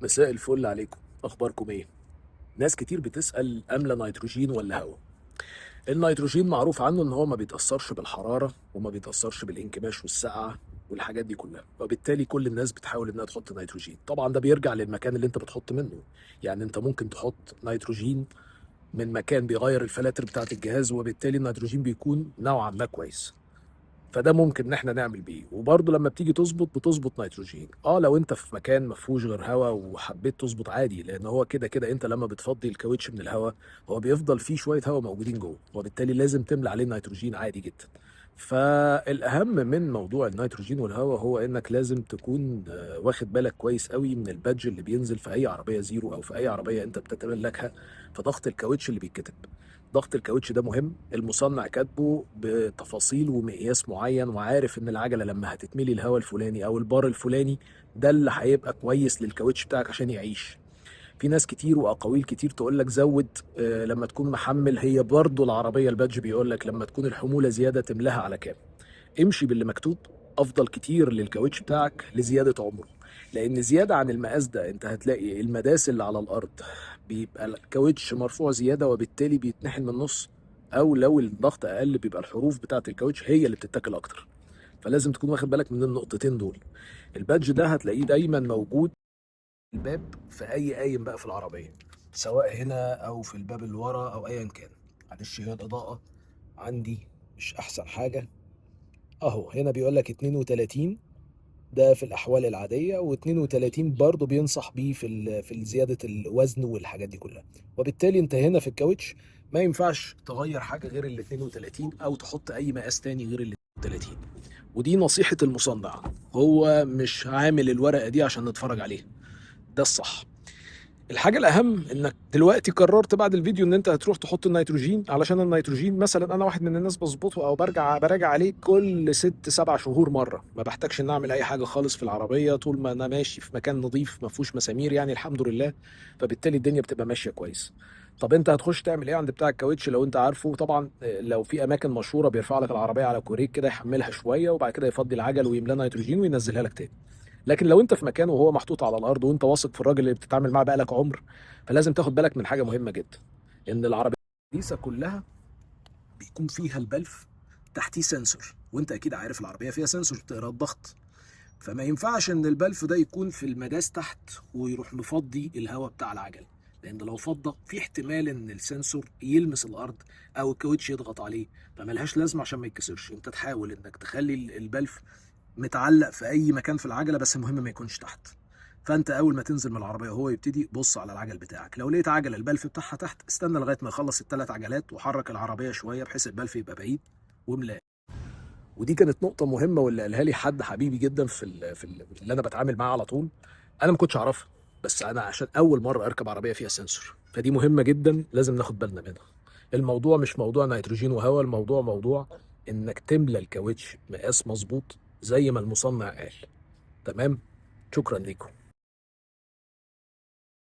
مساء الفل عليكم، اخباركم ايه؟ ناس كتير بتسأل املى نيتروجين ولا هواء؟ النيتروجين معروف عنه ان هو ما بيتأثرش بالحرارة وما بيتأثرش بالانكماش والسقعة والحاجات دي كلها، وبالتالي كل الناس بتحاول انها تحط نيتروجين. طبعا ده بيرجع للمكان اللي انت بتحط منه، يعني انت ممكن تحط نيتروجين من مكان بيغير الفلاتر بتاعة الجهاز، وبالتالي النيتروجين بيكون نوعا ما كويس، فده ممكن ان احنا نعمل بيه. وبرضه لما بتيجي تظبط بتظبط نيتروجين. لو انت في مكان ما فيهوش غير هواء وحبيت تظبط عادي، لان هو كده كده انت لما بتفضي الكاوتش من الهواء هو بيفضل فيه شوية هواء موجودين جوه، وبالتالي لازم تملى عليه نيتروجين عادي جدا. فالاهم من موضوع النيتروجين والهواء هو انك لازم تكون واخد بالك كويس قوي من ال badge اللي بينزل في اي عربية زيرو او في اي عربية انت بتتملكها، في ضغط الكاوتش اللي بيتكتب. ضغط الكاوتش ده مهم، المصنع كاتبه بتفاصيل ومقياس معين، وعارف ان العجلة لما هتتملي الهواء الفلاني او البار الفلاني ده اللي هيبقى كويس للكاوتش بتاعك عشان يعيش. في ناس كتير واقاويل كتير تقول لك زود، لما تكون محمل، هي برضو العربية ال badge بيقول لك لما تكون الحمولة زيادة تملاها على كام. امشي باللي مكتوب، افضل كتير للكاوتش بتاعك لزيادة عمره، لان زيادة عن المقاس ده انت هتلاقي المداس اللي على الارض بيبقى الكاوتش مرفوع زيادة، وبالتالي بيتنحل من النص، او لو الضغط اقل بيبقى الحروف بتاعه الكاوتش هي اللي بتتاكل اكتر. فلازم تكون واخد بالك من النقطتين دول. ال badge ده هتلاقيه دايما موجود الباب في اي قايم بقى في العربية، سواء هنا او في الباب اللي ورا او ايا كان. معلش هي الاضاءة عندي مش احسن حاجة اهو. هنا بيقول لك 32، ده في الاحوال العادية، و32 برضو بينصح بيه في زيادة الوزن والحاجات دي كلها. وبالتالي انت هنا في الكاوتش ما ينفعش تغير حاجة غير ال 32 او تحط اي مقاس تاني غير ال 32. ودي نصيحة المصنع، هو مش عامل الورقة دي عشان نتفرج عليها، ده الصح. الحاجة الأهم إنك دلوقتي قررت بعد الفيديو إن أنت هتروح تحط النيتروجين، علشان النيتروجين مثلاً أنا واحد من الناس بظبطه أو براجع عليه كل 6-7 شهور مرة، ما بحتاجش إن أعمل أي حاجة خالص في العربية طول ما أنا ماشي في مكان نظيف ما فيهوش مسامير، الحمد لله، فبالتالي الدنيا بتبقى ماشية كويس. طب أنت هتخش تعمل إيه عند بتاع الكاوتش لو أنت عارفه؟ طبعاً لو في أماكن مشهورة بيرفع لك العربية على كوريك كده، يحملها شوية وبعد كده يفضي العجل ويملاه نيتروجين وينزلها لك تاني. لكن لو انت في مكان وهو محطوط على الارض وانت واثق في الراجل اللي بتتعامل معاه بقالك عمر، فلازم تاخد بالك من حاجة مهمة جدا، ان العربية الحديثة كلها بيكون فيها البلف تحتيه sensor، وانت اكيد عارف العربية فيها sensor بتقرا الضغط، فما ينفعش ان البلف ده يكون في المداس تحت ويروح مفضي الهواء بتاع العجل، لان لو فضى في احتمال ان ال sensor يلمس الارض او الكاوتش يضغط عليه، فملهاش لازمه عشان ما يتكسرش. انت تحاول انك تخلي البلف متعلق في اي مكان في العجلة، بس المهم ما يكونش تحت. فانت اول ما تنزل من العربية وهو يبتدي بص على العجل بتاعك، لو لقيت عجله البلف بتاعها تحت استنى لغاية ما يخلص الثلاث عجلات وحرك العربية شوية بحيث البلف يبقى بعيد واملاه. ودي كانت نقطة مهمة واللي قالها لي حد حبيبي جدا في اللي انا بتعامل معاه على طول، انا ما كنتش اعرفها، بس انا عشان اول مرة اركب عربية فيها sensor، فدي مهمة جدا لازم ناخد بالنا منها. الموضوع مش موضوع نيتروجين وهواء، الموضوع موضوع انك تملى الكاوتش مقاس مظبوط زي ما المصنع قال. تمام؟ شكرا لكم.